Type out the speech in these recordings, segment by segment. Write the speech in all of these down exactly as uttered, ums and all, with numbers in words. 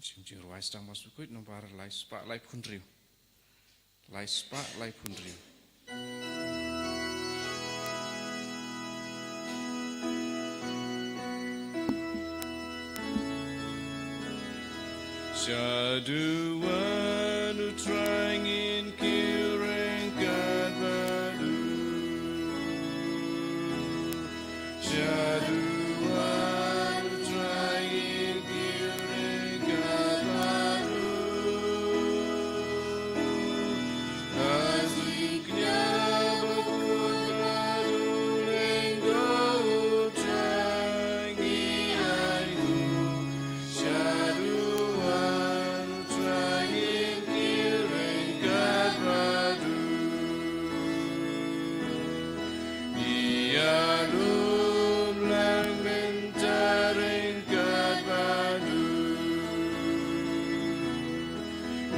Jing, jingrwai sdang ba suk kut nombar lai spah lai phew hynriew. Lai spah lai phew hynriew. Shaduh wan u Trai ngin kyrkhu bad u. Shaduh wan u Trai ngin kyrkhu bad u.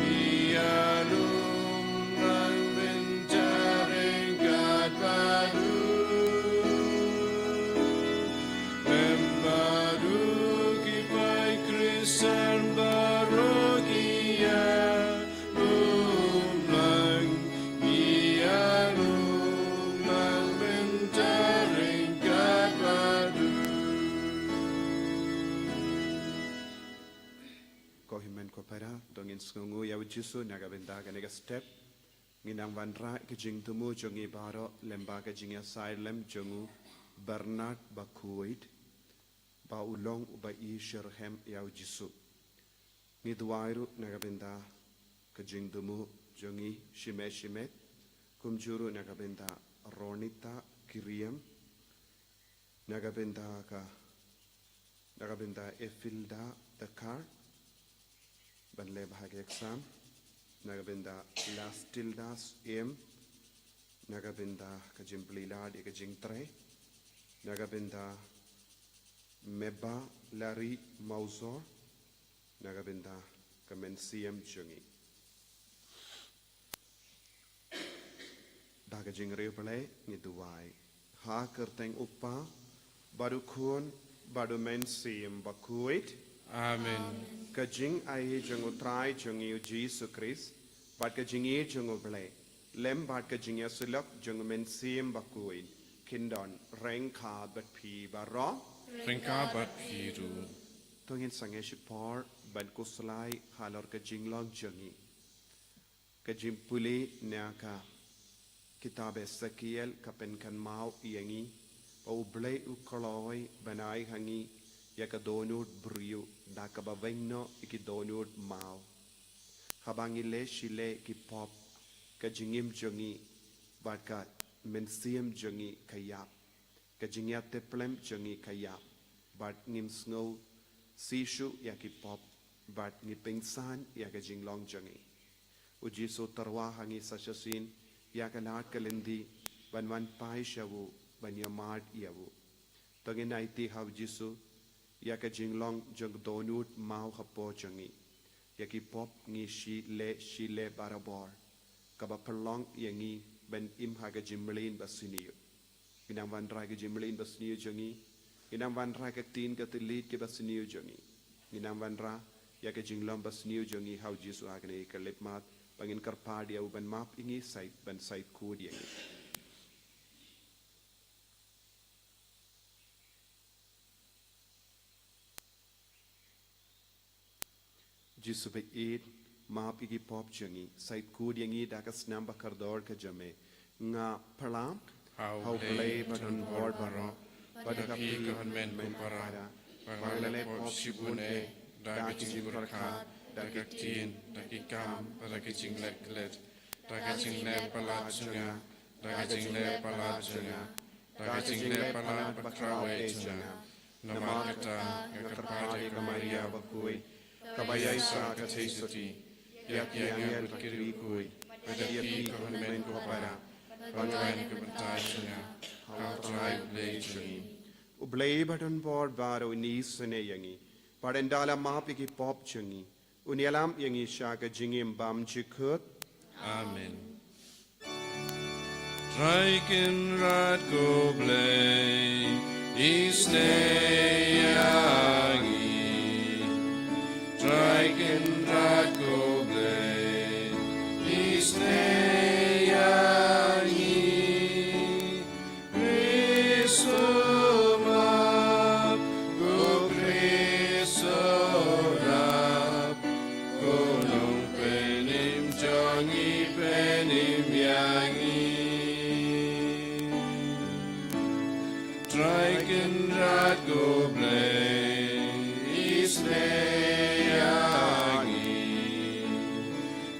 Ïa lum lang bynta ryngkat bad u. Lem bad u ki paid Khristan baroh ki ïa lum lang. Ïa lum lang bynta ryngkat bad u. Ko hynmen ko para, to ngin sngewnguh ïa u Jisu na ka bynta kane ka step. Ngin nang wanrah ka jingthmu jong ngi baroh lyngba ka jingïasaid lem jong u Bernard Bakhuid, ba u long uba i shitrhem ïa u Jisu. Ngi duwai ruh na ka bynta ka jingthmu jong ngi shimet shimet, kumjuh ruh na ka bynta Ronita Kiriam, na ka bynta ka, na ka bynta Efilda Dakar, ban leh bha ha ka exam, na ka bynta Lastildas M, na ka bynta ka jingplie lad ïa ka jingtrei, na ka bynta Meba Lari Mauzor, na ka bynta ka mynsiem jong ngi. Da ka jingriewblei ngi duwai. Ha ka kyrteng u Kpa, bad u Khun, bad u Mynsiem Bakhuid. Amen. Ka jingai jong u Trai jong ngi u Jisu Khrist, bad ka jingïeit jong u Blei, lem bad ka jingïasyllok jong u Mynsiem Bakhuid, kin don ryngkat bad phi baroh. Ryngkat bad phi ruh. To ngin sangeh shipor ban khuslai halor ka jinglong jong ngi. Ka jingpule na ka kitab Esekiel ka pynkynmaw ïa ngi ba u Blei u kloi ban ai ha ngi ïa ka dohnud briew da kaba weng noh ïa ki dohnud maw. Haba ngi leh shileh ki pop, ka jingim jong ngi bad ka mynsiem jong ngi ka ïap. Ka jingïatiplem jong ngi ka ïap, bad ngim sngewsih shuh ïa ki pop, bad ngi pynsan ïa ka jinglong jong ngi. U Jisu u tyrwa ha ngi sa shisien ïa ka lad ka lynti ban wan phai sha u, ban ïamad ïa u. To ngin aiti ha u Jisu ïa ka jinglong jong ka dohnud maw hapoh jong ngi. Ïa ki pop ngi shileh shileh barabor, kaba pynlong ïa ngi ban im ha ka jingmlien basniew. Ngi nang wanrah ka jingmlien basniew jong ngi. Ngi nang wanrah ka ktien ka thylliej kaba sniew jong ngi. Ngi nang wanrah ïa ka jinglong basniew jong ngi ha u Jisu ha kane ka khyllipmat, ba ngin kyrpad ïa u ban map ïa ngi, said, ban said khuid ïa ngi. Jisu baieit, map ïa ki pop jong ngi, said khuid ïa ngi da ka snam ba kordor ka jong me. Nga phla ha u Blei badonbor baroh, bad ha phi ko hynmen ko para, ba nga la leh pop shibun eh, da ka jingpyrkhat, da ka ktien, da ki kam, bad da ka jingleh klet, da ka jingleh palat jong nga, da ka jingleh palat jong nga, da ka jingleh palat bakhraw eh jong nga. Namar kata nga kyrpad ïa ka Maria bakhuid, kaba ïaishah ka theisotti ïa ki angel bad ki riewkhuid, bad ïa phi ko hynmen ko para, ban wan ka bynta jong nga ha u Trai u Blei jong ngi. U Blei badonbor baroh un isynei ïa ngi, bad un da la map ïa ki pop jong ngi, un ïalam ïa ngi sha ka jingim bymjukut. Amen. Trai Kynrad ko Blei, isynei ïa ngi. Trai Sneyangi Kristo map, ko Kristo rap, ko nongpynim jong ngi pynim ïa ngi. Trai Kynrad ko Blei, isnei ïa ngi.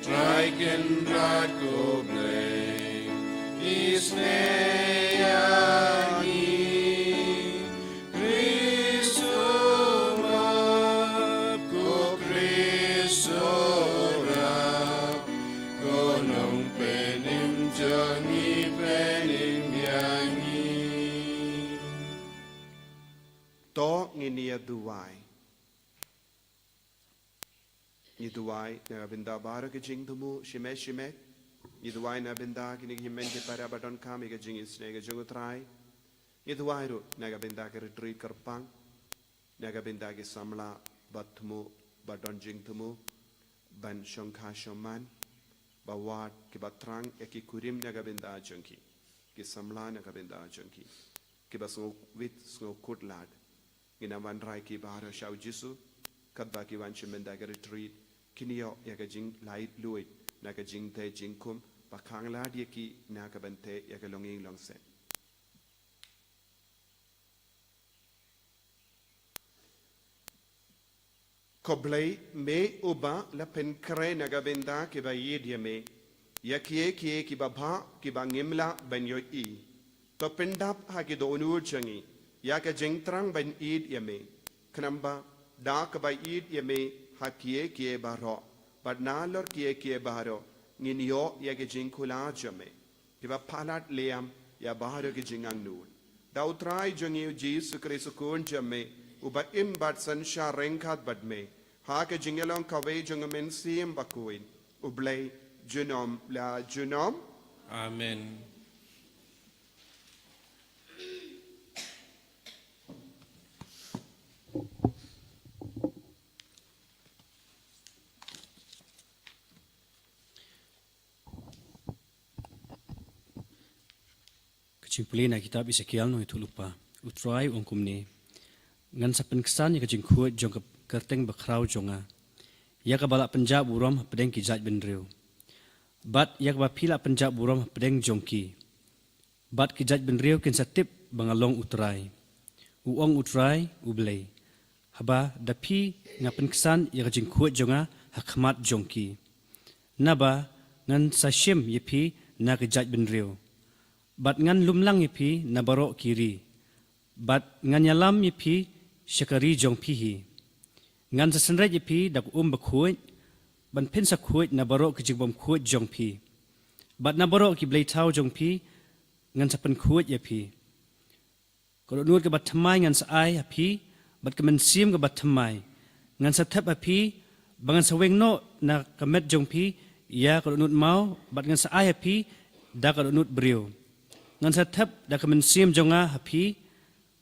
Trai Kynrad ko Blei, isnei ïa ngi. Kristo map, ko Kristo rap, ko nongpynim jong ngi pynim ïa ngi. To ngin ïa duwai. Ngi duwai na ka bynta baroh ki jingthmu shimet shimet. Ngi duwai na bynta kine ki hynmen ki para ba donkam ïa ka jingisnei ka jong U Trai. Ngi duwai ruh na ka bynta ka retreat kyrpang, na ka bynta ki samla ba thmu, ba don jingthmu ban shongkha shongman, ba wad kiba thrang ïa ki kurim na ka bynta jong ki, ki samla na ka bynta jong ki, kiba sngewwit sngewkhuslai. Ngin ym wanrah ki baroh sha U Jisu, katba ki wan sha bynta ka retreat, kin ïoh ïa ka jinglaitluid na ka jingtei jingkhum, ba khang lad ïa ki na ka ban tei ïa ka longïing longsem. Ko Blei, me uba la pynkhreh na ka bynta kiba ïeit ïa me ïa kiei kiei kiba bha kiba ngim lah ban ïohi. To pyndap ha ki dohnud jong ngi ïa ka jingthrang ban ïeit ïa me. Khnang ba da kaba ïeit ïa me ha kiei kiei baroh, bad nalor kiei kiei baroh, ngin ïoh ïa ka jingkular jong me, kiba palat liam ïa baroh ki jingangnud. Da U Trai jong ngi U Jisu Khrist U Khun jong me, uba im bad synshar ryngkat bad me ha ka jingïalong kawei jong U Mynsiem Bakhuid, U Blei junom la junom. Amen. Ka jingpule na kitab Esekiel nongïathuhlypa. U Trai u ong kumne: Ngan sa pynksan ïa ka jingkhuid jong ka kyrteng bakhraw jong nga, ïa kaba la pynjah burom hapdeng ki jaitbynriew, bad ïa kaba phi la pynjah burom hapdeng jong ki. Bad ki jaitbynriew kin sa tip ba nga long U Trai, u ong U Trai U Blei, haba da phi nga pynksan ïa ka jingkhuid jong nga ha khmat jong ki. Naba ngan sa shim ïa phi na ki jaitbynriew, bad ngan lumlang ïa phi na baroh ki ri, bad ngan ïalam ïa phi sha ka ri jong phi hi. Ngan sa synreit ïa phi da ka um bakhuid, ban phin sa khuid na baroh ki jingbymkhuid jong phi, bad na baroh ki bleithaw jong phi ngan sa pynkhuid ïa phi. Ka dohnud kaba thymmai ngan sa ai ha phi, bad ka mynsiem kaba thymmai. Ngan sa thep ha phi, ba ngan sa weng noh na ka met jong phi ïa ka dohnud maw, bad ngan sa ai ha phi da ka dohnud briew. Ngan sa thep da ka mynsiem jong nga ha phi,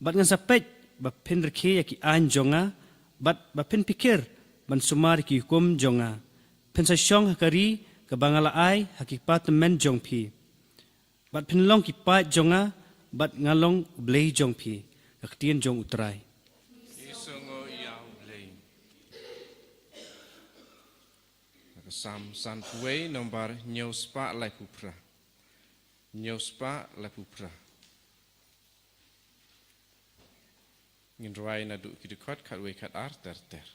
bad ngan sa peit ba phin rkhie ïa ki aiñ jong nga, bad ba phin pyrkhat ban sumar ïa ki hukum jong nga. Phin sa shong ha ka ri kaba nga la ai ha ki kpa tymmen jong phi, bad phin long ki paid jong nga, bad nga long U Blei jong phi. Ka ktien jong U Trai. Ngi sngew ïa U Blei. Ka Salm sanphew wei, nombar hynñiew spah laiphew phra. Hynñiew spah laiphew phra. Ngin rwai naduh ki dkhot khatwei, khatar ter ter.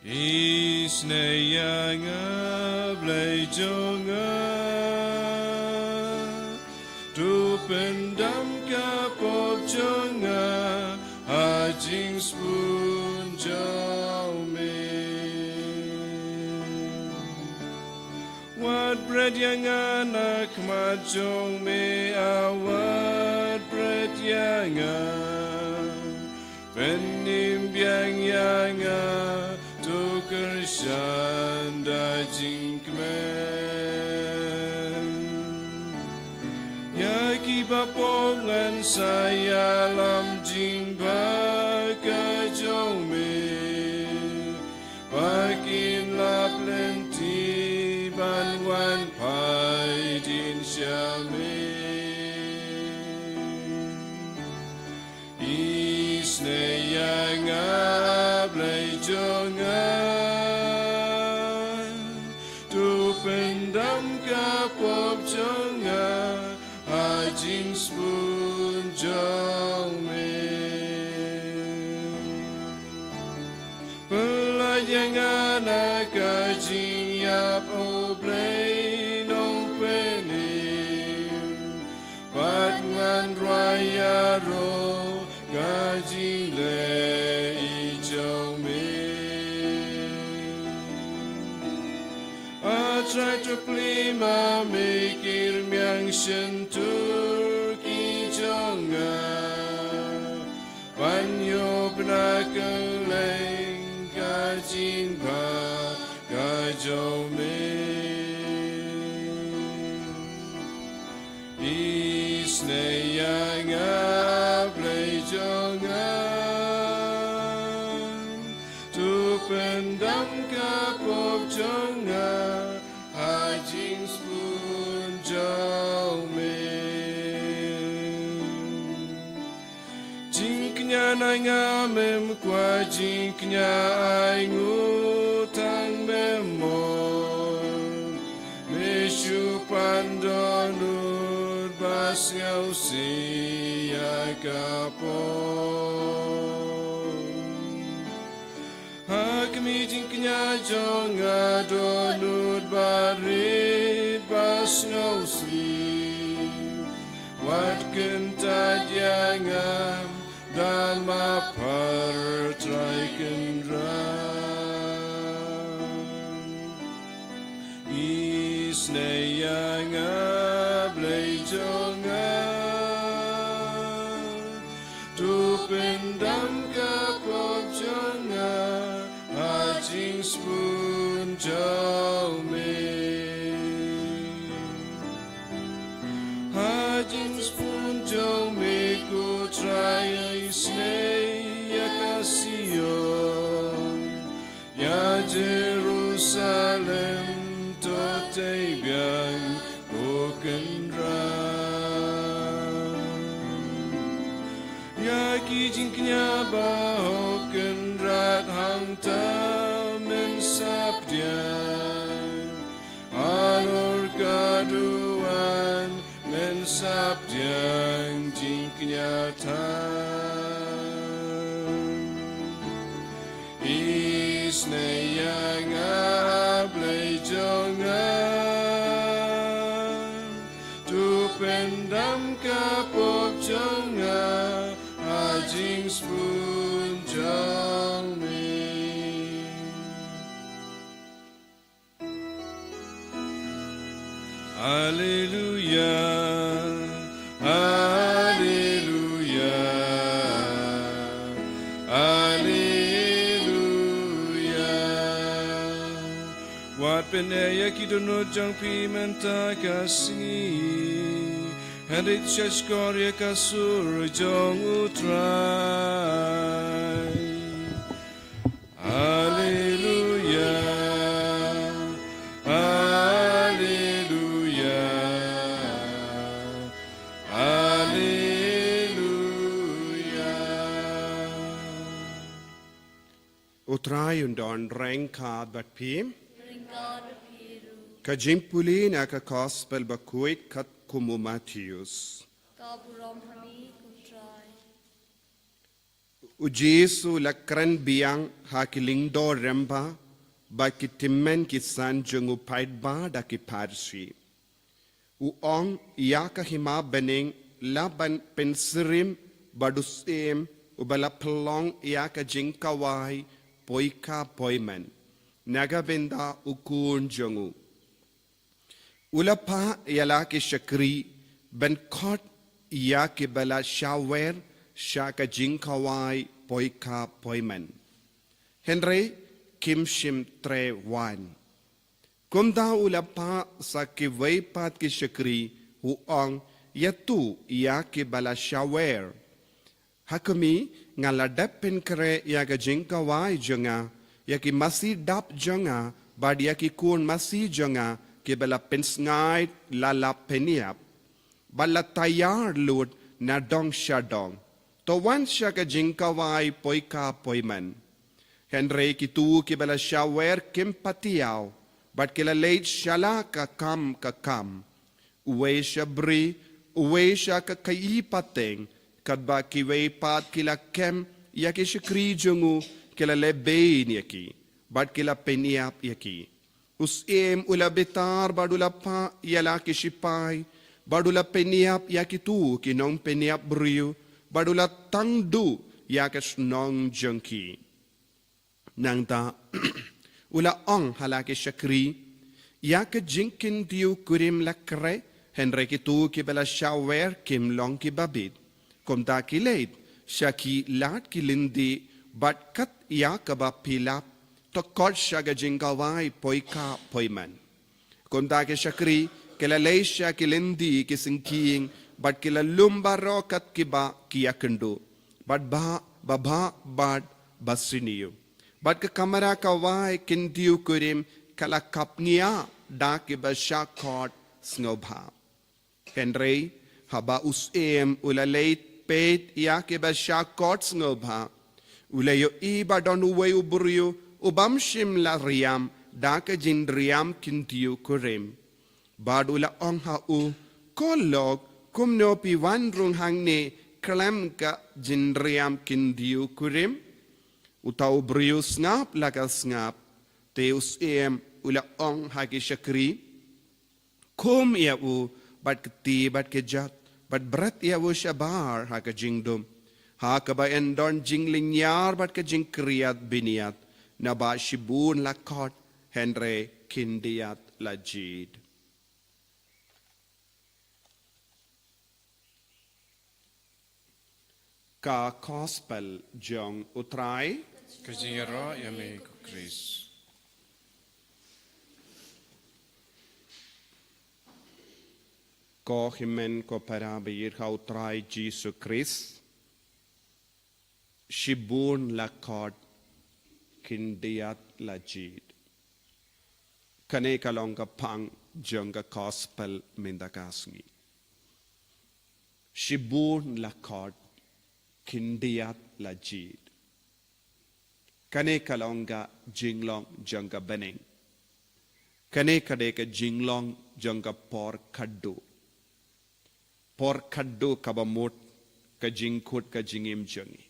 Isnei ïa nga, Blei jong nga, to pyndam ka pop jong nga ha jingsbun jong me. Wat bret ïa nga na khmat jong me, a wat bret ïa nga. Pynim biang ïa nga, to kyrshan da jingkmen. Ki ba pop ngan sa ïalam jingbha ka jong me, ba kin lap lynti ban wan phai dien sha me. Isynei ïa nga, Blei jong nga, to pyndam ka pop jong nga ha jingsbun jong me. Pynlait ïa nga na ka jingïap, O Blei Nongpynim, bad ngan rwai ïaroh ka jingleh jong me. A Trai, to plie ma me ki rmiang shyntur ki jong nga, ban ïoh bna kylleng ka jingbha ka jong me. Isynei ïa nga, Blei jong nga, to pyndam ka pop jong nga ha jingsbun jong me. Jingkñia na nga mem kwah, jingkñia ai nguh tang mem mon. Me shu pan dohnud ba sngewsih ïa ka pop. Ha khmih jingkñia jong nga, dohnud barit ba sngewsih, wat kyntait ïa nga da ma phar, Trai Kynrad. Isynei ïa nga, Blei jong nga, to pyndam ka pop jong nga ha jingsbun jong me. Ha jingsbun jong me, ko Trai, isynei ïa ka Sion, ïa Jerusalem to tei biang, ko Kynrad. Ïa ki jingkñia baroh, Kynrad, hangta men sa pdiang. Halor ka duwan men sa pdiang jingkñia than. Isynei ïa nga, Blei jong nga, to pyndam ka pop jong nga ha jingsbun jong me. Alleluia, alleluia, alleluia. Wat pyneh ïa ki dohnud jong phi mynta ka sngi, hynrei to shahshkor ïa ka sur jong U Trai. Alleluia, alleluia, alleluia. U Trai un don ryngkat bad phi. Ryngkat bad phi ruh. Ka jingpule na ka Gospel bakhuid katkum u Mathaios. Ka burom ha me, ko Trai. U Jisu u la kren biang ha ki lyngdoh rangbah bad ki tymmen ki san jong u paidbah da ki pharshi. U ong ïa ka hima bneng, lah ban pynsyriem bad u syiem uba la pynlong ïa ka jingkhawai poikha poiman na ka bynta u khun jong u. U la phah ïa la ki shakri ban khot ïa kiba la shawer sha ka jingkhawai poikha poiman, hynrei kim shym treh wan. Kumta u la phah sa kiwei pat ki shakri, u ong ïa tu ïa ki ba la shawer. Ha kmie, nga la dep pynkhreh ïa ka jingkawai jong nga ïa ki masi dap jong nga, bad ïa ki khun masi jong nga ki ba la pynsngaid la la pynïap, bad la taiar lut na dong sha dong. To wan sha ka jingkawai poika poiman. Hynrei ki tu ki ba la shawer kim pat ïaw, bad ki la leit sha la ka kam ka kam. Uwei sha bri, uwei sha ka khaïi pateng, katba kiwei pat ki la kem ïa ki shakri jong u, ki la leh bein ïa ki, bad ki la pynïap ïa ki. U syiem u la bitar bad u la phah ïa la ki shipai, bad u la pynïap ïa ki tu ki nongpynïap briew, bad u la tang duh ïa ka shnong jong ki. Nangta u la ong ha la ki shakri, ïa ka jingkyntiew kurim la khreh, hynrei ki tu ki ba la shawer kim long ki ba bit. Kumta ki leit sha ki lad ki lynti, bad kat ïa kaba phi lap, to khot sha ka jingkawai poika poiman. Kumta ki shakri ki la leit sha ki lynti ki syngkien, bad ki la lum baroh kat kiba ki ïakynduh, bad ba, ba bha bad ba sniew. Bad ka kamra kawai kyntiew kurim ka la kap ngiah da ki ba shah khot sngewbha. Hynrei haba u syiem u la leit peit ïa ki ba shah khot sngewbha, u la ïohi ba don uwei u briew u bym shym la riam da ka jingriam kyntiew kurim. Bad u la ong ha u, ko lok, kumno phi wan rung hangne khlem ka jingriam kyntiew kurim? Uta u briew sngap la ka sngap, te u syiem u la ong ha ki shakri, khum ïa u, bad kti bad kjat, bad bret ïa u shabar ha ka jingdum. Ha kaba yn don jinglynñiar bad ka jingkriat bniat, naba shibun la khot, hynrei khyndiat la jied. Ka Gospel jong U Trai. Ka jingïaroh ïa me ko Khrist. Ko hynmen ko para ba ïeit ha U Trai Jisu Khrist. Shibun la khot, khyndiat la jied. Kane ka long ka phang jong ka Gospel mynta ka sngi. Shibun la khot, khyndiat la jied. Kane ka long ka jinglong jong ka bneng. Kane ka dei ka jinglong jong ka por khadduh. Por khadduh kaba mut ka jingkut ka jingim jong ngi.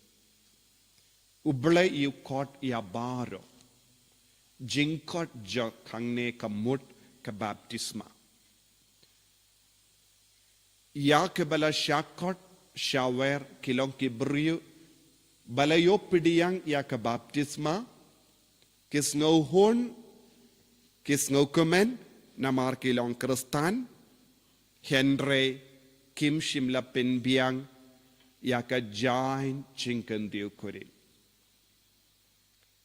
U Blei u khot ïa baroh. Jingkhot jong hangne ka mut ka baptisma. Ïa ki ba la shah khot shawer ki long ki briew ba la ïoh pdiang ïa ka baptisma, ki sngewhun, ki sngewkmen namar ki long Khristan, hynrei kim shym la pynbiang ïa ka jaiñ jingkyntiew kurim.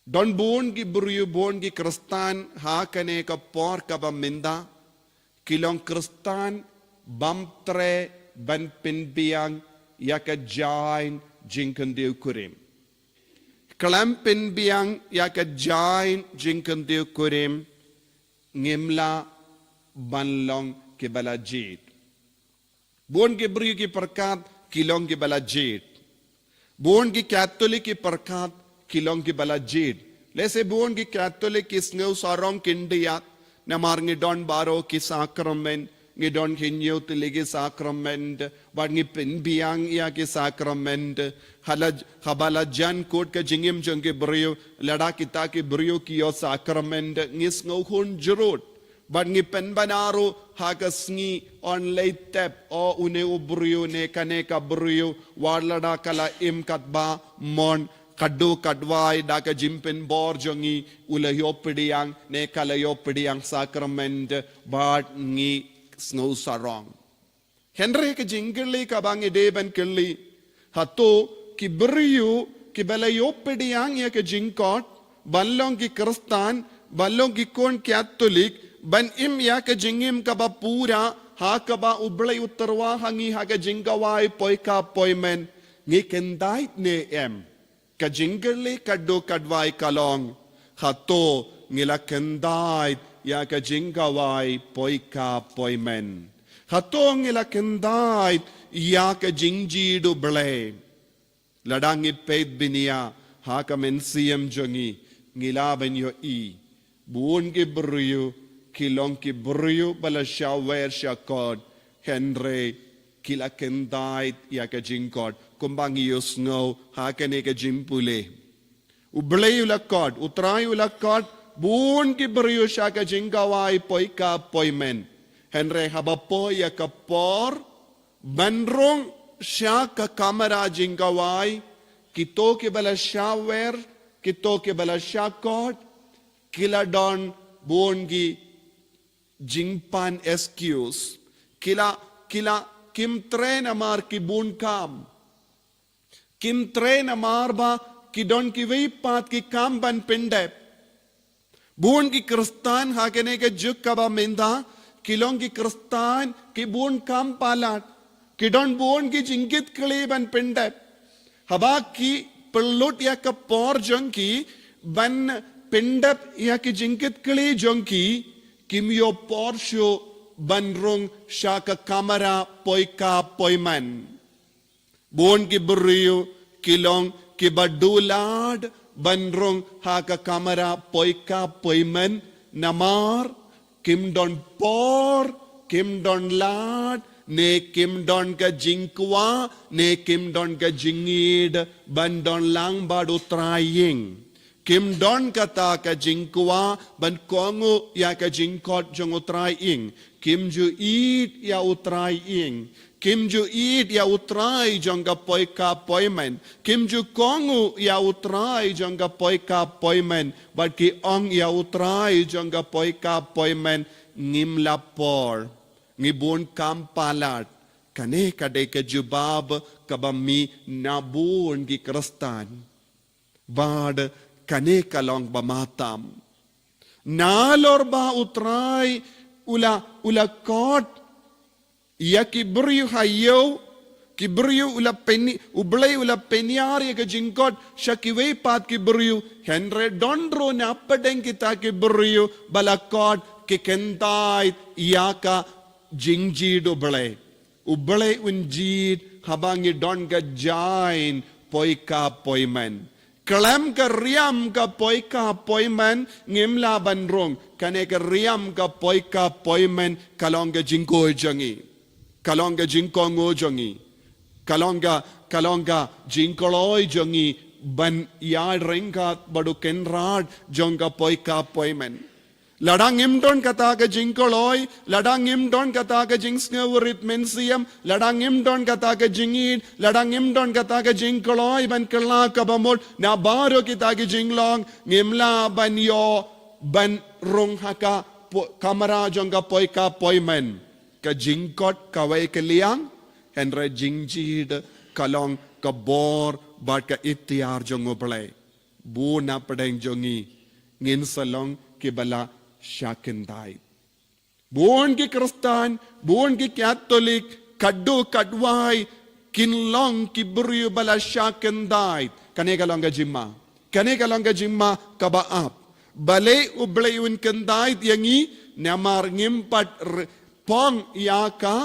Don bun ki briew, bun ki Khristan ha kane ka por kaba mynta, ki long Khristan bym treh ban pynbiang ïa ka jaiñ jingkyntiew kurim. Khlem pynbiang ïa ka jaiñ jingkyntiew kurim, ngim lah ban long ki ba la jied. Bun ki briew ki pyrkhat ki long ki ba la jied. Bun ki Katholik ki pyrkhat ki long ki ba la jied. Lehse bun ki Katholik ki sngew sarong khyndiat namar ngi don baroh ki sakramen, ngi don hynñiew tylli ki sakramen, bad ngi pynbiang ïa ki sakramen. Hala, haba la jan kut ka jingim jong ki briew, lada kita ki briew ki ïoh sakramen, ngi sngewhun jrut. Bad ngi pynbna ruh ha ka sngi, yn leit tep, o une u briew ne kane ka briew, wat lada ka la im katba mon, khadduh khadwai da ka jingpynbor jong ngi, u la ïoh pdiang ne ka la ïoh pdiang sakramen, bad ngi sngew sarong. Hynrei ka jingkylli kaba ngi dei ban kylli, hato ki briew ki ba la ïoh pdiang ïa ka jingkhot ban long ki Khristan, ban long ki khun Katholik, ban im ïa ka jingim kaba pura ha kaba U Blei u tyrwa ha ngi ha ka jingkhawai poikap poimen, ngi kyndait ne em? Ka jingkylli ka duk ka dwai ka long, hato ngi la kyndait ïa ka jingkhawai poikap poimen? Hato ngi la kyndait ïa ka jingjied U Blei? Lada ngi peit bniah ha ka mynsiem jong ngi, ngi lah ban ïohi, bun ki briew ki long ki briew ba la shah wer shah khot, hynrei ki la kyndait ïa ka jingkhot, kumba ngi ïohsngew ha kane ka jingpule. U Blei u la khot, U Trai u la khot bun ki briew sha ka jingkhawai poikap poimen. Hynrei haba poi ïa ka por ban rung sha ka kamra jingkhawai, kito kiba la shah wer, kito kiba la shah khot, ki la don bun ki jingpan excuse. Ki la, ki la, kim trei namar ki bun kam. Kim trei namar ba ki don kiwei pat ki kam ban pyndep. Bun ki Khristan ha kane ka juk kaba mynta, ki long ki Khristan ki bun kam palat. Ki don bun ki jingkitkhlieh ban pyndep. Haba ki pynlut ïa ka por jong ki ban pyndep ïa ki jingkitkhlieh jong ki, kim ïoh por shuh ban rung sha ka kamra poikap poimen. Bun ki briew ki long kiba duh lad ban rung ha ka kamra poikap poimen, namar kim don por, kim don lad, ne kim don ka jingkwah, ne kim don ka jingïeid ban don lang bad U Trai ïing. Kim don kata ka jingkwah ban kohnguh ïa ka jingkhot jong U Trai ïing. Kim ju ïeid ïa U Trai ïing. Kim ju ïeid ïa U Trai jong ka poikap poimen. Kim ju kohnguh ïa U Trai jong ka poikap poimen. Bad ki ong ïa U Trai jong ka poikap poimen, ngim lap por. Ngi bun kam palat. Kane ka dei ka jubab kaba mih na bun ki Khristan. Bad kane ka long ba matam. Nalor ba U Trai u la, u la khot ïa ki briew ha ïew, ki briew u la pyn-, U Blei u la pynïar ïa ka jingkhot sha kiwei pat ki briew, hynrei don ruh na pdeng kita ki briew ba la khot ki kyndait ïa ka jingjied U Blei. U Blei un jied haba ngi don ka jaiñ poikap poimen. Khlem ka riam ka poikap poimen ngim lah ban rung. Kane ka riam ka poikap poimen ka long ka jingkhuid jong ngi. Ka long ka jingkohnguh jong ngi. Ka long ka, ka long ka jingkloi jong ngi ban ïaryngkat bad U Kynrad jong ka poikap poimen. Lada ngim don kata ka jingkloi, lada ngim don kata ka jingsngewrit mynsiem, lada ngim don kata ka jingïeid, lada ngim don kata ka jingkloi ban kylla kaba mut na baroh kita ki jinglong, ngim lah ban ïoh ban rung ha ka po-, kamra jong ka poikap poimen. Ka jingkhot kawei ka liang, hynrei jingjied ka long ka bor bad ka iktiar jong U Blei. Bun na pdeng jong ngi, ngin sa long kiba la shah kyndait. Bun ki Khristan, bun ki Katholik, katto katwai, kin long ki briew ba la shah kyndait. Kane ka long ka jingma. Kane ka long ka jingma kaba ap. Balei U Blei un kyndait ïa ngi, namar ngim pat r-, pong ïa ka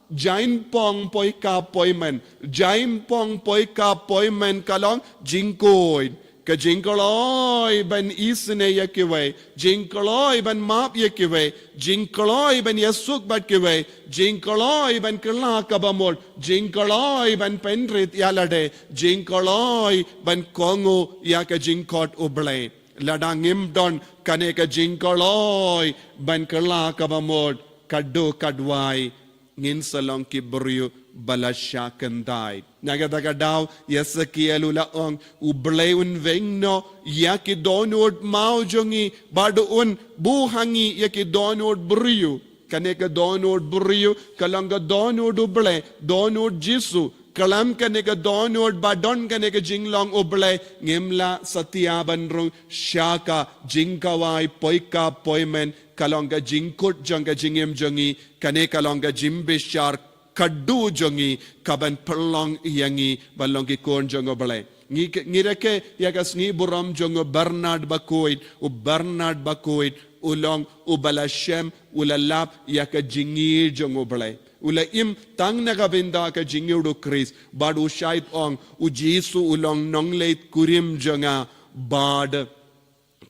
jaiñ pong poikap poimen. Jaiñ pong poikap poimen ka long jingkhuid. Ka jingkloi ban isynei ïa kiwei. Jingkloi ban map ïa kiwei. Jingkloi ban ïasuk bad kiwei. Jingkloi ban kylla kaba mut. Jingkloi ban pynrit ïa lade. Jingkloi ban kohnguh ïa ka jingkhot U Blei. Lada ngim don kane ka jingkloi ban kylla kaba mut, katto katwai, ngin sa long ki briew ba la shah kyndait. Na kata ka daw, Esekiel u la ong, U Blei un weng noh ïa ki dohnud maw jong ngi, bad un buh ha ngi ïa ki dohnud briew. Kane ka dohnud briew ka long ka dohnud U Blei, dohnud Jisu. Khlem kane ka dohnud ba don kane ka jinglong U Blei, ngim lah satia ban rung sha ka jingkhawai poikap poimen ka long ka jingkut jong ka jingim jong ngi, kane ka long ka jingbishar khadduh jong ngi, kaban pynlong ïa ngi ban long ki khun jong U Blei. Ngi, ngi rakhe ïa ka sngi burom jong u Bernard Bakhuid, u Bernard Bakhuid, u long uba la shem, u la lap ïa ka jingïeit jong U Blei. U la im tang na ka bynta ka jingïeit u Khrist, bad u shait ong, u Jisu u long nongleit kurim jong nga, bad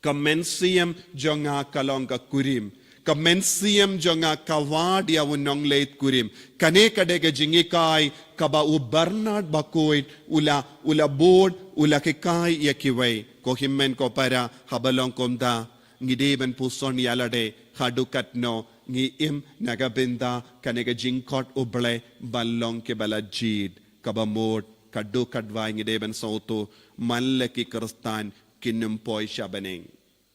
ka mynsiem jong nga ka long ka kurim. Ka mynsiem jong nga ka wad ïa u nongleit kurim. Kane ka dei ka jinghikai kaba u Bernard Bakhuid u la, u la bud, u la hikai ïa kiwei. Ko hynmen ko para, haba long kumta, ngi dei ban puson ïa lade, haduh katno ngi im na ka bynta kane ka jingkhot U Blei ban long kiba la jied. Kaba mut, ka dei ka dwai ngi dei ban sngewthuh, man la ki Khristan kin ym poi sha bneng.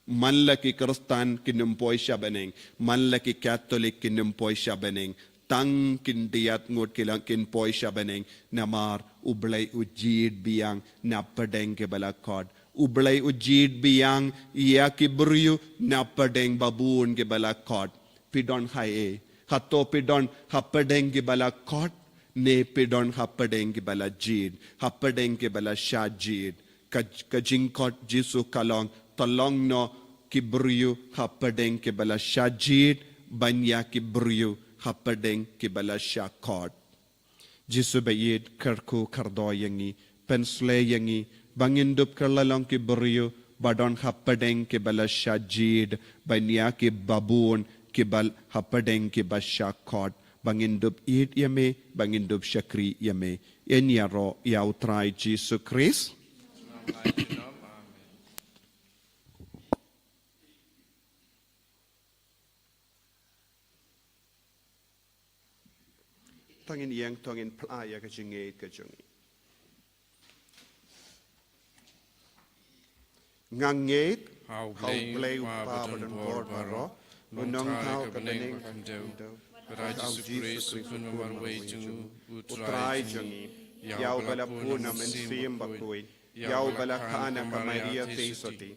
Man la ki Khristan kin ym poi sha bneng, man la ki Katholik kin ym poi sha bneng, tang kin diat ngut ki la kin poi sha bneng, namar U Blei u jied biang na pdeng kiba la khot. U Blei u jied biang ïa ki briew na pdeng babun kiba la khot. Phi don haei? Hato phi don hapdeng kiba la khot, ne phi don hapdeng kiba la jied, hapdeng kiba la shah jied? Ka, ka jingkhot Jisu ka long, to long noh ki briew hapdeng kiba la shah jied, ban ïa ki briew hapdeng kiba la shah khot. Jisu ba ïeit, kyrkhu kyrdoh ïa ngi, pynshlei ïa ngi, ba ngin dup kylla long ki briew ba don hapdeng kiba la shah jied, ban ïa ki babun kiba hapdeng kiba shah khot, ba ngin dup ïeit ïa me, ba ngin dup shakri ïa me. Yn ïaroh ïa U Trai Jisu Khrist. To ngin ïeng, to ngin phla ïa ka jingngeit ka jong ngi. Nga ngeit ha U Blei U Kpa ba don bor baroh, U Nongthaw ka bneng bad ka khyndew, bad ha U Jisu Khrist U Khun marwei jong U, U Trai jong ngi, ïa uba la bun na Mynsiem Bakhuid, ïa uba la kha na ka Maria Theisotti,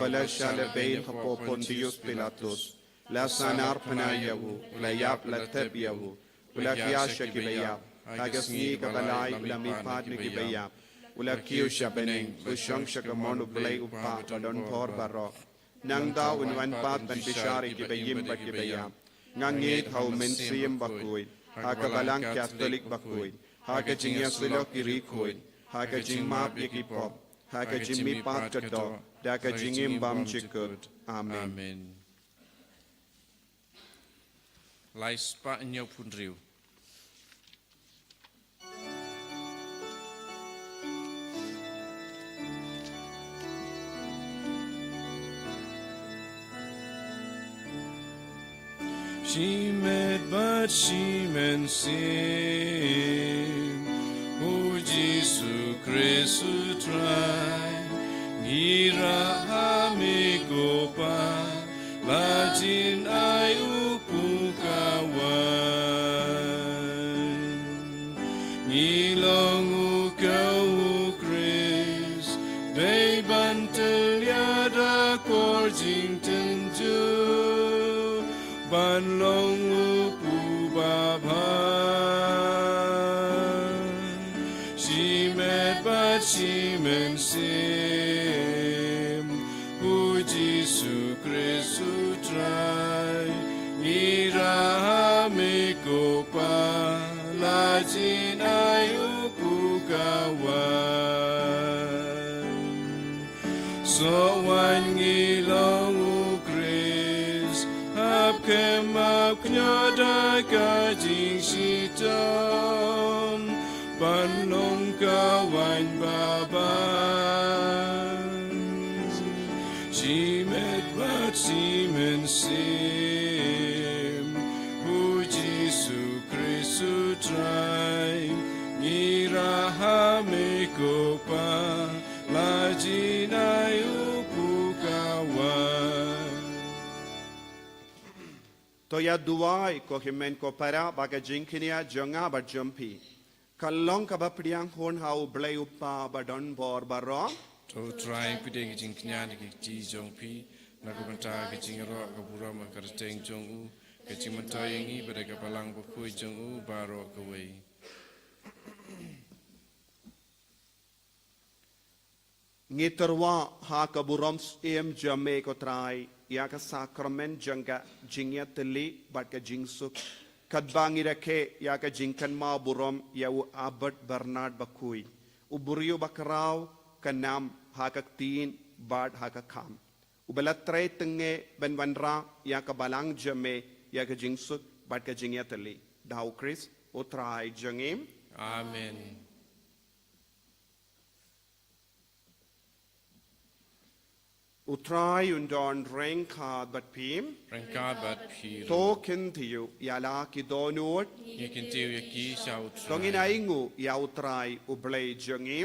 ba la shah lehbeiñ hapoh Pontius Pilatus, la sahnarphna ïa u, la ïap, la thep ïa u, u la khia sha kiba ïap, ha ka sngi kaba lai u la mihpat na kiba ïap, u la kiew sha bneng, u shong sha ka mon U Blei U Kpa ba don bor baroh. Nangta un wan pat ban bishar ïa kiba im bad kiba ïap. Nga ngeit ha U Mynsiem Bakhuid, ha ka Balang Katholik bakhuid, ha ka jingïasyllok ki riewkhuid, ha ka jingmap ïa ki pop, ha ka jingmihpat ka doh, da ka jingim bymjukut. Amen. Lai spah hynñiewphew hynriew. Shimet bad shimynsiem, U Jisu Khrist U Trai, ngi rah ha me ko Pa, la jin ai u pukawai. Ngi long u ka U Khrist, dei ban tyllia da kor jingtynjuh, ban long u pubabha. Shimet bad shimynsiem, U Jisu Khrist U Trai, ngi rah ha me ko Pa, la jin ai u pukawai. Soh wan ngi long U Khrist, hap kem hap kñia da ka jingshitom, ban long ka waiñ babha. Shimet bad shimynsiem, U Jisu Khrist U Trai, ngi rah ha me ko Pa, la jin ai u pukawai. To ïa duwai ko hynmen ko para, ba ka jingkñia jong nga bad jong phi kan long kaba pdiang hun ha U Blei U Kpa ba don bor baroh. To U Trai pdiang ka jingkñia na ki kti jong phi, Na ka bynta ka jingïaroh ka burom ha ka kyrteng jong u, ka jingmyntoi ïa ngi bad ïa ka Balang Bakhuid jong u baroh kawei. Ngi tyrwa ha ka burom syiem jong me ko Trai, ïa ka sakramen jong ka jingïatylli bad ka jingsuk. Katba ngi rakhe ïa ka jingkynmaw burom ïa u Albert Bernard Bakhuid, u briew ba khraw ka nam ha ka ktien bad ha ka kham, uba la trei tyngngoh ban wanrah ïa ka Balang jong me ïa ka jingsuk bad ka jingïatylli. Da u Khrist u Trai jong ngi. Amen. U Trai un don ryngkat bad phi. Ryngkat bad phi. To kyntiew ïa la ki dohnud. Ngi kyntiew ïa ki sha u Trai. To ngin ainguh ïa u Trai u Blei jong ngi.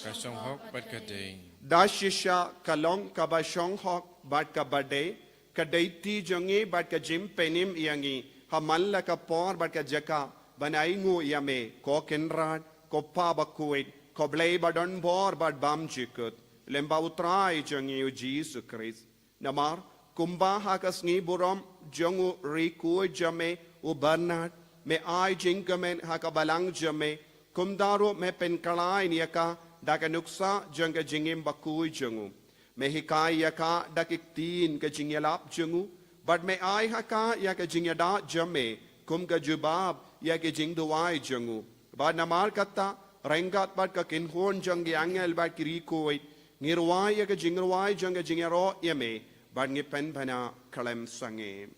Ka shong hok bad ka dei. Da shisha ka long kaba shong hok bad kaba dei, ka dei ti jong ngi bad ka jingpynim ïa ngi ha man la ka por bad ka jaka ban ainguh ïa me, ko Kynrad, ko Pa Bakhuid, ko Blei ba don bor bad bymjukut, lem bad u Trai jong ngi u Jisu Khrist. Namar kumba ha ka sngi burom jong u riewkhuid jong me u Bernard, me ai jingkmen ha ka Balang jong me, kumta ruh me pynkhlaiñ ïa ka da ka nuksa jong ka jingim bakhuid jong u. Me hikai ïa ka da ki ktien ka jingïalap jong u, bad me ai ha ka ïa ka jingïada jong me kum ka jubab ïa ka jingduwai jong u. Bad namar kata, ryngkat bad ka kynhun jong ki angel bad ki riewkhuid, ngi rwai ïa ka jingrwai jong ka jingïaroh ïa me, bad ngi pynbna khlem sangeh.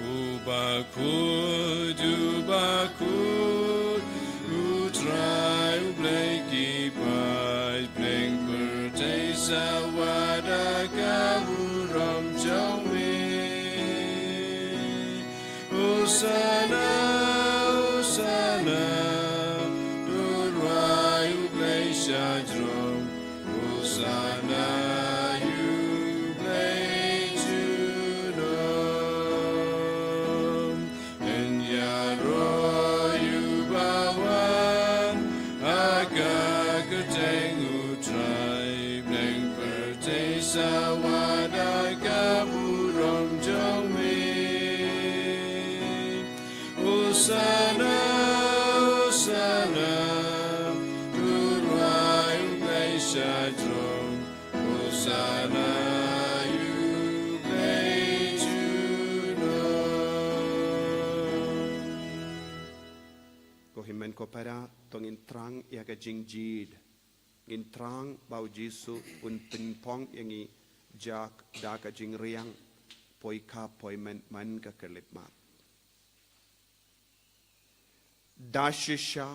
U bakhuid, u bakhuid, u Trai u Blei ki paid, pdeng pyrthei sa wad da ka burom jong me. Hosana, Hosana, to rwai u Blei shajrong. Hosana ïa u Blei junom. Yn ïaroh ïa u ba wan ha ka kyrteng u Trai, pdeng pyrthei sa wad da ka burom jong me. Hosana, Hosana, to rwai u Blei shajrong. Hosana ïa u Blei junom. Ko hynmen ko para, to ngin thrang ïa ka jingjied. Ngin thrang ba u Jisu un pynpong ïa ngi, jak da ka jingriang, poi ka poi men man ka khyllipmat. Da shisha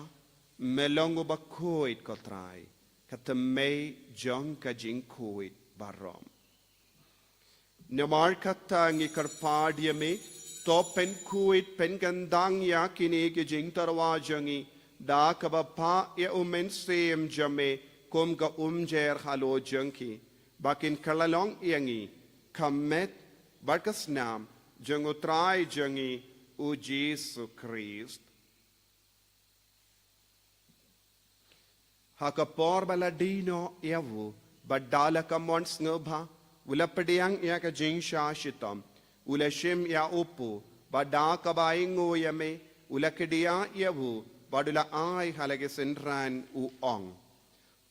me long u bakhuid ko Trai, ka thymmei jong ka jingkhuid baroh. Namar kata ngi kyrpad ïa me, to pynkhuid pynkyndang ïa kine ki jingtyrwa jong ngi da kaba phah ïa u Mynsiem jong me kum ka umjer halor jong ki, ba kin kylla long ïa ngi ka met bad ka snam jong u Trai jong ngi u Jisu Khrist. Ha ka por ba la die noh ïa u, bad da la ka mon sngewbha, u la pdiang ïa ka jingshah shitom, u la shim ïa u kpu, bad da kaba ainguh ïa me, u la kdiah ïa u, bad u la ai ha la ki synran u ong.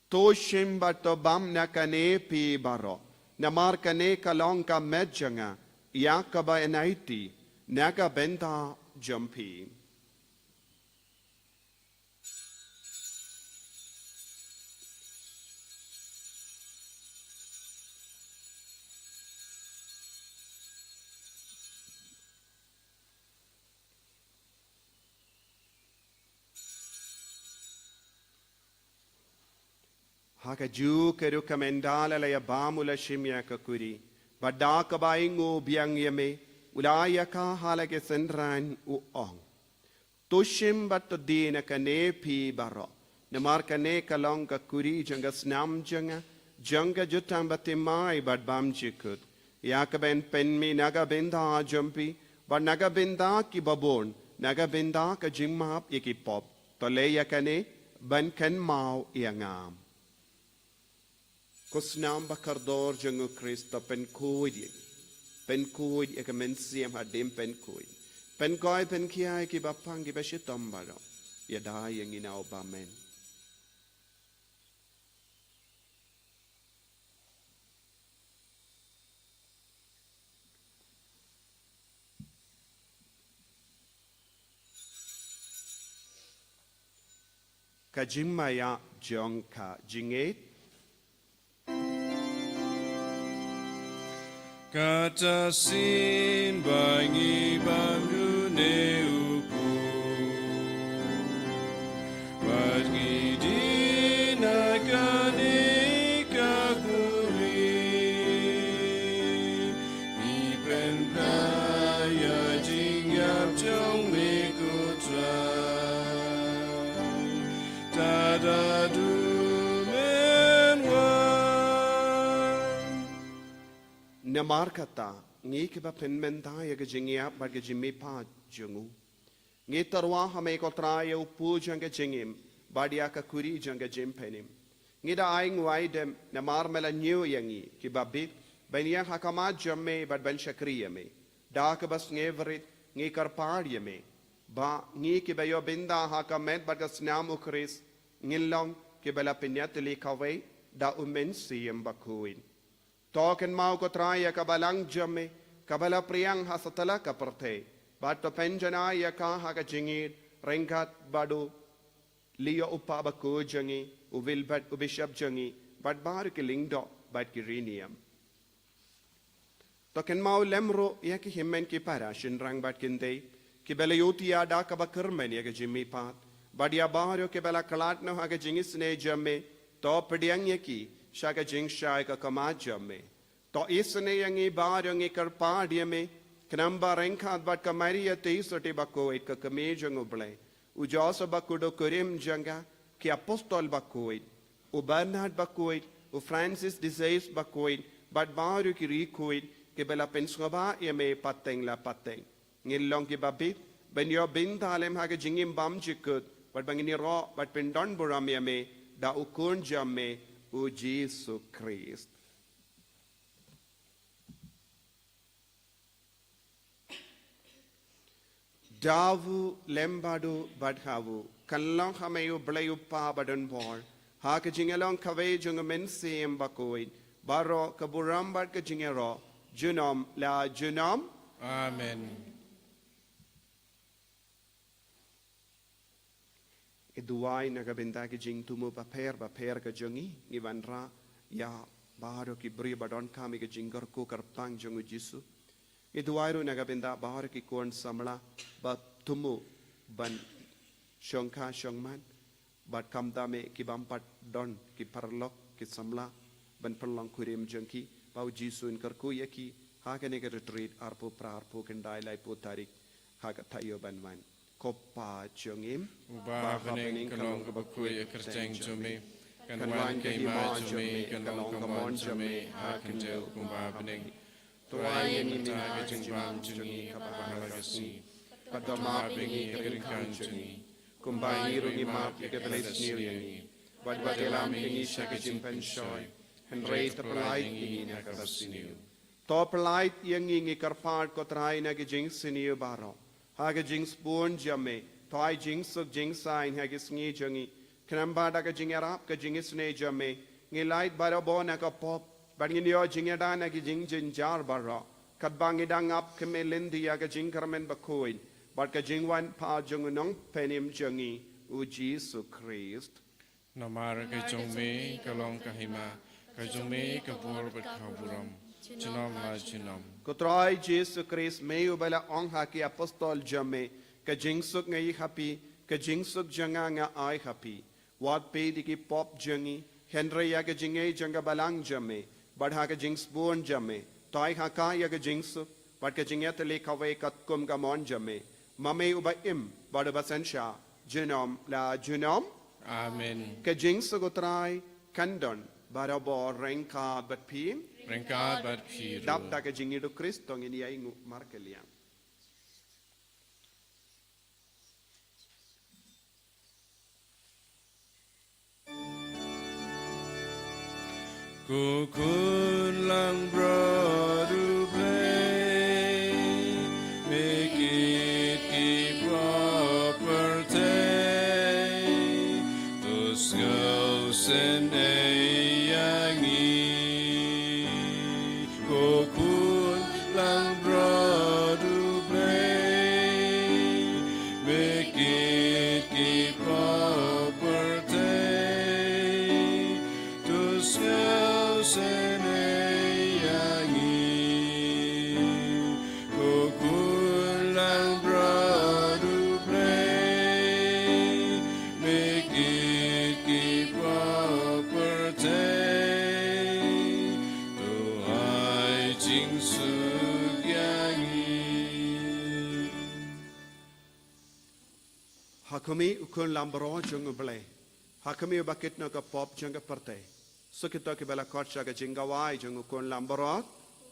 To shim bad to bam na kane phi baroh, namar kane ka long ka met jong nga, ïa kaba yn aiti na ka bynta jong phi. Ha kajuh ka rukom ynda la ïa bam u la shim ïa ka kuri, bad da kaba ainguh biang ïa me, u la ai ïa ka ha la ki synran u ong. To shim bad to die na kane phi baroh, namar kane ka long ka kuri jong ka snam jong nga, jong ka jutang bathymmai bad bymjukut, ïa kaba yn pynmih na ka bynta jong phi bad na ka bynta kiba bun, na ka bynta ka jingmap ïa ki pop. To leh ïa kane ban kynmaw ïa nga. Ko snam ba kordor jong u Khrist, to pynkhuid ïa ngi. Pynkhuid ïa ka mynsiem hadien pynkhuid. Pynkhuid pynkhia ïa kiba pang kiba shitom baroh. Ïada ïa ngi na u ba men. Ka jingmaïa jong ka jingngeit. Kata sien ba ngi bam ïa une u khun, bad ngi die na kane ka khuri, ngi pynpaw ïa ka jingïap jong me ko Trai. Tad haduh men wan. Namar kata, ngi kiba pynmynta ïa ka jingïap bad ka jingmihpat jong u, ngi tyrwa ha me ko Trai ïa u pud jong ka jingim bad ïa ka khuri jong ka jingpynim. Ngi da ai nguaidem namar me la ñiew ïa ngi kiba bit ban ïeng ha khmat jong me bad ban shakri ïa me. Da kaba sngewrit ngi kyrpad ïa me ba ngi kiba ïoh bynta ha ka met bad ka snam u Khrist ngin long kiba la pynïatylli kawei da u Mynsiem Bakhuid. To kynmaw ko Trai ïa ka balang jong me kaba la pdiang ha satlak ka pyrthei, bad to pynjanai ïa ka ha ka jingïeit ryngkat bad u Leo u kpa bakhuid jong ngi, u Wilbert u bishop jong ngi, bad baroh ki lyngdoh bad ki riewniam. To kynmaw lem ruh ïa ki hynmen ki para, shynrang bad kynthei kiba la ïohi ïa da kaba kyrmen ïa ka jingmihpat, bad ïa baroh kiba la khlad noh ha ka jingisynei jong me, to pdiang ïa ki sha ka jingshai ka khmat jong me. To isynei ïa ngi baroh, ngi kyrpad ïa me, khnang ba ryngkat bad ka Maria Theisotti bakhuid ka kmie jong u Blei, u Joseph bakhuid u kurim jong ka, ki apostol bakhuid, u Bernard bakhuid, u Francis de Sales bakhuid, bad baroh ki riewkhuid kiba la pynsngewbha ïa me pateng la pateng, ngin long kiba bit ban ïoh bynta lem ha ka jingim bymjukut, bad ba ngin ïaroh bad pyndonburom ïa me da u Khun jong me, u Jisu Khrist. Da u lem bad u bad ha u, kan long ha me u Blei u Kpa badonbor, ha ka jingïalong kawei jong u Mynsiem Bakhuid, baroh ka burom bad ka jingïaroh junom la junom. Amen. Ngi duwai na ka bynta ki jingthmu bapher bapher ka jong ngi, ngi wanrah ïa baroh ki briew ba donkam ïa ka jingkyrkhu kyrpang jong u Jisu. Ngi duwai ruh na ka bynta baroh ki khun samla ba thmu ban shongkha shongman, bad khamtam eh ki bym pat don ki paralok ki samla ban pynlong kurim jong ki, ba u Jisu un kyrkhu ïa ki ha kane ka retreat arphew phra arphew khyndai, laiphew tarik ha ka taïew ban wan. Ko Pa jong ngi uba ha bneng, ka long kaba khuid ïa ka kyrteng jong me, kan wan ka hima jong me, kan long ka mon jong me ha ka khyndew kumba ha bneng. To ai ïa ngi mynta ka jingbam jong ngi kaba ha la ka sngi, bad to map ïa ngi ka pyrkhat jong ngi, kumba ngi ruh ngi map ïa kiba leh sniew ïa ngi, bad wat ïalam ïa ngi sha ka jingpynshoi, hynrei to pyllait ïa ngi na kaba sniew. To pyllait ïa ngi, ngi kyrpad ko Trai, na ki jingsniew baroh, ha ka jingsbun jong me. To ai jingsuk jingsaiñ ha ki sngi jong ngi, khnang ba da ka jingïarap ka jingisynei jong me, ngin lait barabor na ka pop, bad ngin ïoh jingïada na ki jingjynjar baroh, katba ngi dang ap khmih lynti ïa ka jingkyrmen bakhuid bad ka jingwan pat jong u Nongpynim jong ngi, u Jisu Khrist. Namar ka jong me ka long ka hima, ka jong me ka bor bad ka burom, junom la junom. Ko Trai Jisu Khrist, me uba la ong ha ki apostol jong me, ka jingsuk nga ai ha phi, ka jingsuk jong nga nga ai ha phi. Wat peit ïa ki pop jong ngi, hynrei ïa ka jingngeit jong ka balang jong me, bad ha ka jingsbun jong me, to ai ha ka ïa ka jingsuk bad ka jingïatylli kawei katkum ka mon jong me, ma me uba im bad uba synshar junom la junom. Amen. Ka jingsuk u Trai kan don barabor ryngkat bad phi. Ryngkat bad phi ruh. Dap da ka jingïeit u Khrist to ngin ïai nguh markylliang. Ko khun langbrot U Blei, me kit ki pop pyrthei, to sngewsynei ïa ngi. Ko khun langbrot U Blei, me kit ki pop pyrthei, to sngewsynei ïa ngi. Ko khun langbrot U Blei, me kit ki pop pyrthei, to ai jingsuk ïa ngi. Ha khmih, U Khun langbrot jong U Blei. Ha khmih, uba kit noh ka pop jong ka pyrthei. Suk ïa kito kiba la khot sha ka jingkhawai jong U Khun langbrot.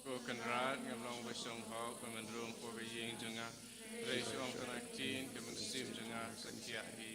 Ko Kynrad, ngam long ba shong hok ban wan rung hapoh ka ïing jong nga. Hynrei shu ong tang ka ktien, ka mynsiem jong nga sa thiah hi.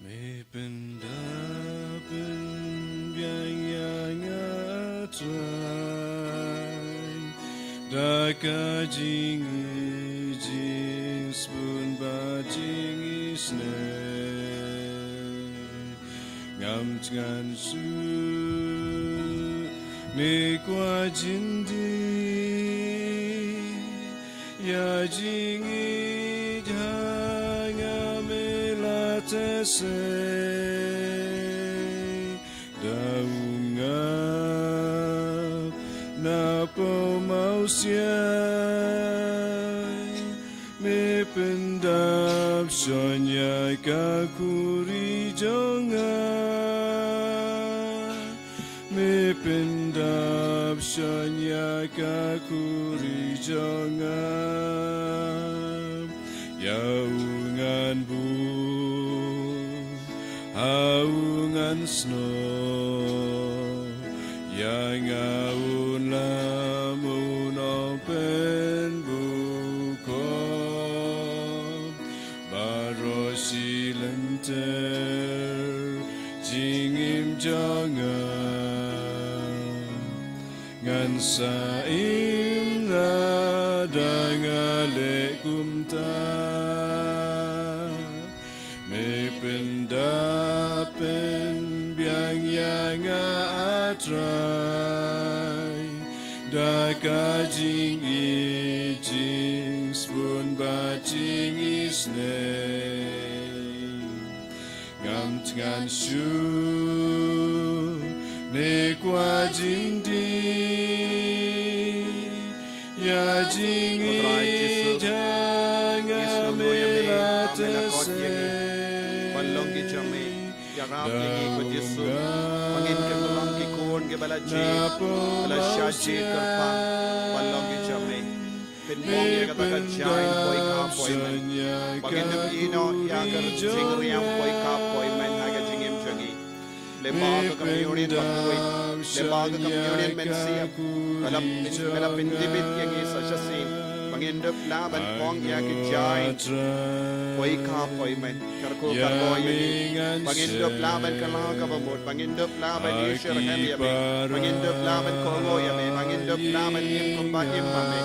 Me pynda pynbiang ïa nga Trai da ka jingïeit, jingsbun bad jingisynei. Ngam tngan shuh ne kwah jin die ïa jingïeit ha nga, me la Sesei da u ngap na pau mawsiang, me pyndap shon ïa ka khuri jong nga. Me pyndap shon ïa ka khuri jong nga. Ïa u ngan buh ha u ngan snoh, ïa nga un lam u nongpynbukor. Baroh shi lynter jingim jong nga, ngan sa im lada nga leh kumta. Me pyndap pynbiang ïa nga, A Trai, da ka jingïeit, jingsbun bad jingisynei. Ngam thngan shuh ne kwah jingdih, ïa jingïeit jong nga me la teh seh. Ban long ki jong me. Ïarap ïa ngi ko Jisu. Ba ngin kyndong ki khun kiba la jied, ba la shah jied kyrpang. Ban long ki jong me. Pynbor ïa kata ka jaiñ poi ka poi men. Ba ngin ym ïehnoh ïa ka jingriam poi ka poi men ha ka jingim jong ngi. Lyngba ka communion bakhuid, lyngba ka communion mynsiem, ba la pyn-, ba la pyntbit ïa ngi sa shisien. Ba ngin ym lah ban pong ïa ka jaiñ poi ka poi men. Kyrkhu kyrdoh ïa ngi. Ba ngin ym lah ban kylla kaba mut. Ba ngin ym lah ban ïasyrhem ïa me. Ba ngin ym lah ban kohnguh ïa me. Ba ngin ym lah ban im kumba im ma me.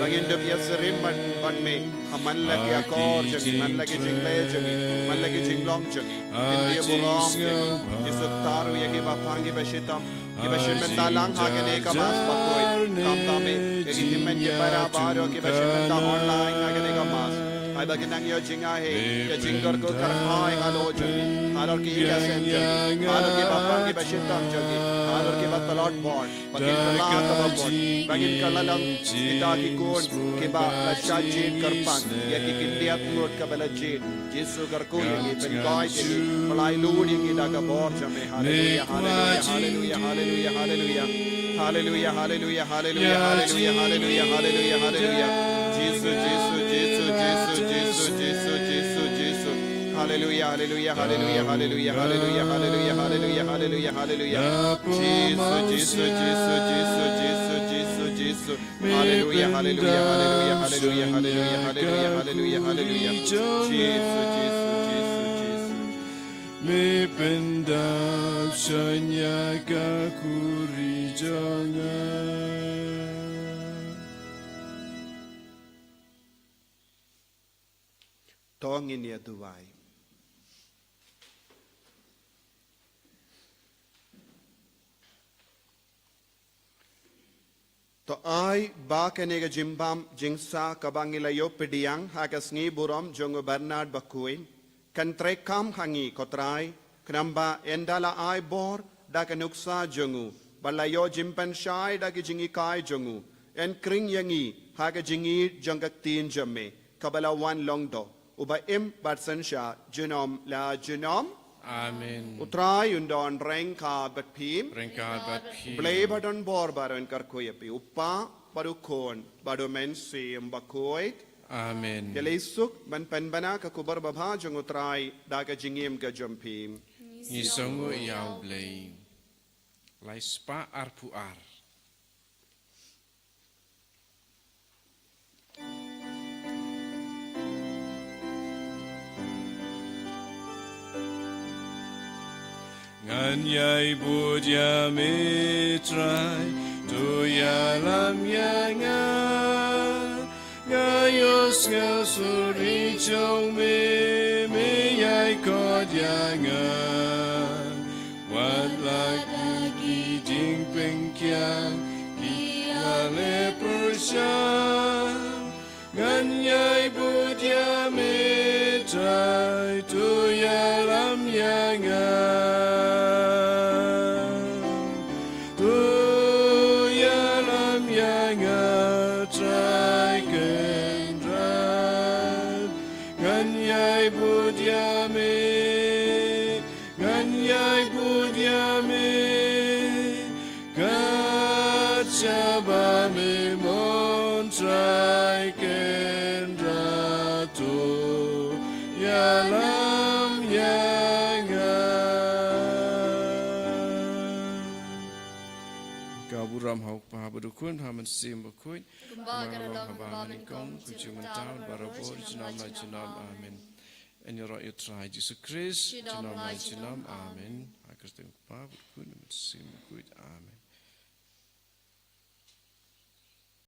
Ba ngin ym ïasyriem bad, bad me. Ha man la ki akor jong ngi, man la ki jingleh jong ngi, man la ki jinglong jong ngi. Ngin ïa burom ïa ngi. Jisu, ktar ïa kiba phang kiba shitom. Kiba shim bynta lang ha kane ka Mass bakhuid. Khamtam eh ïa ki hynmen ki para baroh kiba shim bynta online ha kane ka Mass. Ai ba kin nang ïoh jingaiei, ïa jingkyrkhu kyrhai halor jong ngi, halor ki ïing ki sem jong ngi, halor kiba phang kiba shitom jong ngi, halor kiba tlot bor. Ba kin kylla kaba mut, ba kin kylla lang kita ki khun kiba la shah jied kyrpang ïa ki khyndiat ngut kaba la jied. Jisu, kyrkhu ïa ngi, pynkoit ïa ngi, pynlait lut ïa ngi da ka bor jong me. Haleluia, haleluia, haleluia, haleluia. Haleluia, haleluia, haleluia, haleluia, haleluia, haleluia, haleluia. Jisu, Jisu, Jisu. Haleluia, haleluia, haleluia, haleluia, haleluia, haleluia, haleluia, haleluia, haleluia. Jisu, Jisu, Jisu, Jisu, Jisu, Jisu. Haleluia, haleluia, haleluia, haleluia, haleluia, haleluia, haleluia, haleluia. Jisu, Jisu, Jisu, Jisu, Jisu. Me pyndap shon ïa ka khuri jong nga. To ngin ïa duwai. To ai ba kane ka jingbam jingsah kaba ngi la ïoh pdiang ha ka sngi burom jong u Bernard bakhuid kan treikam ha ngi, ko Trai, khnang ba ynda la ai bor da ka nuksa jong u, ba la ïoh jingpynshai da ki jinghikai jong u, yn khring ïa ngi ha ka jingïeit jong ka ktien jong me kaba la wan long doh, uba im bad synshar junom la junom. Amen. U Trai un don ryngkat bad phi. Ryngkat bad phi. Blei ba don bor baroh un kyrkhu ïa phi, u Kpa bad u Khun bad u Mynsiem Bakhuid. Amen. Ïaleh suk ban pynbna ka khubor babha jong u Trai da ka jingim ka jong phi. Ngi sngewnguh ïa u Blei. Lai spah arphew ar. Ngan ïai bud ïa me Trai, to ïalam ïa nga. Nga ïohsngew suri jong me, me ïai khot ïa nga. Wat la ki jingpynkhiang ki ïaleh pyrshah, ngan ïai bud ïa me Trai. To ïalam ïa nga. To ïalam ïa nga, Trai Kynrad. Ngan ïai bud ïa me. Ngan ïai bud ïa me. Kat shaba me mon, Trai Kynrad. To ïalam ïa nga. Ka burom ha U Kpa bad U Khun bad U Mynsiem Bakhuid. Kumba ka la long ha kaba nyngkong, kumjuh mynta, barabor, junom la junom. Amen. Yn ïaroh ïa U Trai Jisu Khrist junom la junom. Amen. Ha ka kyrteng U Kpa bad U Khun bad U Mynsiem Bakhuid. Amen.